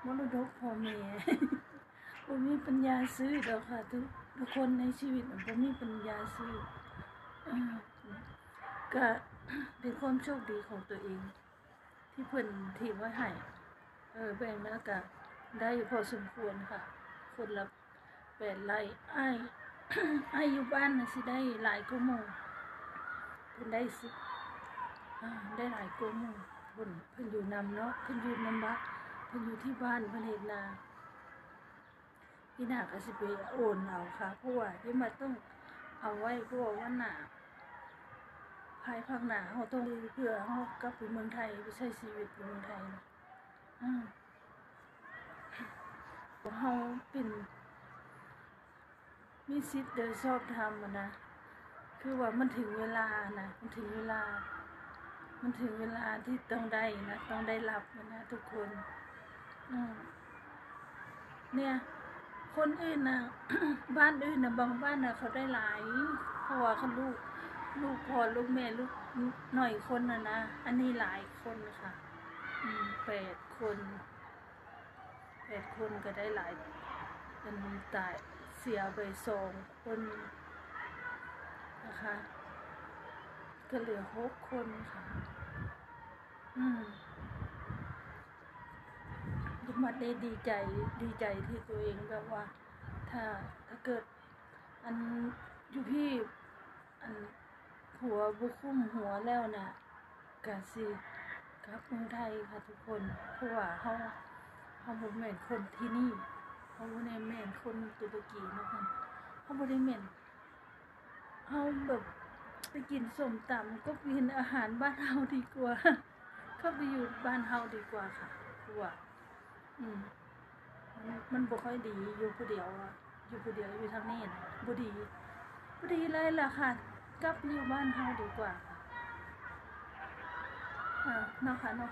ມໍລະດົກພໍ່ແມ່ ບໍ່ມີປັນຍາຊື້ດອກຄ່ະ ທຸກ ທຸກຄົນໃນຊີວິດບໍ່ມີປັນຍາຊື້. ເອີ ກະເປັນຄວາມໂຊກດີຂອງຕົວເອງ ທີ່ເພິ່ນຖິ້ມໄວ້ໃຫ້ ເອີ ແບ່ງມາກະໄດ້ພໍສົມຄວນຄ່ະ ຄົນລະ ແປດໄຮ່. ອ້າຍ ອ້າຍຢູ່ບ້ານນະຊິໄດ້ຫຼາຍກວ່າໝູ່ ເພິ່ນໄດ້ສິບ ອາ ໄດ້ຫຼາຍກວ່າໝູ່. ເພິ່ນ ເພິ່ນຢູ່ນຳເນາະ ເພິ່ນຢູ່ນຳວັດ ເພິ່ນຢູ່ທີ່ບ້ານ ເພິ່ນເຮັດນາ. ປີໜ້າກໍຊິໄປໂອນເອົາຄ່ະ ເພາະວ່າຍັງວ່າຕ້ອງເອົາໄວ້ ເພາະວ່າວັນໜ້າ ພາຍພາກໜ້າເຮົາຕ້ອງ ເພື່ອເຮົາກັບໄປເມືອງໄທ ໄປໃຊ້ຊີວິດຢູ່ເມືອງໄທນະ. ອືມ ເຮົາເປັນ ມີສິດໂດຍຊອບທຳຫັ້ນນະ ຄືວ່າມັນເຖິງເວລານະ ມັນເຖິງເວລາ ມັນເຖິງເວລາທີ່ຕ້ອງໄດ້ນະ ຕ້ອງໄດ້ຮັບຫັ້ນນະທຸກຄົນ. ອືມ ເນີ້ຍ ຄົນອື່ນນະ ບ້ານອື່ນນະ ບາງບ້ານນະ ເຂົາໄດ້ຫຼາຍ ເພາະວ່າຄັນລູກ ລູກພໍ່ລູກແມ່ ລູກໜ້ອຍຄົນນະນະ ອັນນີ້ຫຼາຍຄົນຄ່ະ. ອືມ ແປດຄົນ ແປດຄົນກໍໄດ້ຫຼາຍ ອັນຕາຍ ເສຍໄປສອງຄົນນະຄະ ກໍເຫຼືອຫົກຄົນຄ່ະ. ອືມ ຢາກມາໄດ້ດີໃຈ ດີໃຈທີ່ຕົວເອງແບບວ່າ ຖ້າ ຖ້າເກີດ ອັນ ຢູ່ພີ້ ອັນ ຜົວບໍ່ຄຸມຫົວແລ້ວນະ ກະຊິກັບເມືອງໄທຄ່ະທຸກຄົນ ເພາະວ່າເຮົາ ເຮົາບໍ່ແມ່ນຄົນທີ່ນີ້ ເຮົາບໍ່ໄດ້ແມ່ນຄົນຕຸລະກີນະເພິ່ນ ເຮົາບໍ່ໄດ້ແມ່ນ ເຮົາແບບໄປກິນສົ້ມຕຳ ກໍໄປກິນອາຫານບ້ານເຮົາດີກວ່າ ເຂົ້າໄປຢູ່ບ້ານເຮົາດີກວ່າຄ່ະ ເພາະວ່າ ອືມ ມັນ ມັນບໍ່ຄ່ອຍດີ ຢູ່ຜູ້ດຽວອະ ຢູ່ຜູ້ດຽວຢູ່ທາງນີ້ນະ ບໍ່ດີ ບໍ່ດີເລີຍລະຄ່ະ ກັບໄປຢູ່ບ້ານເຮົາດີກວ່າຄ່ະ ເນາະຄ່ະເນາະ.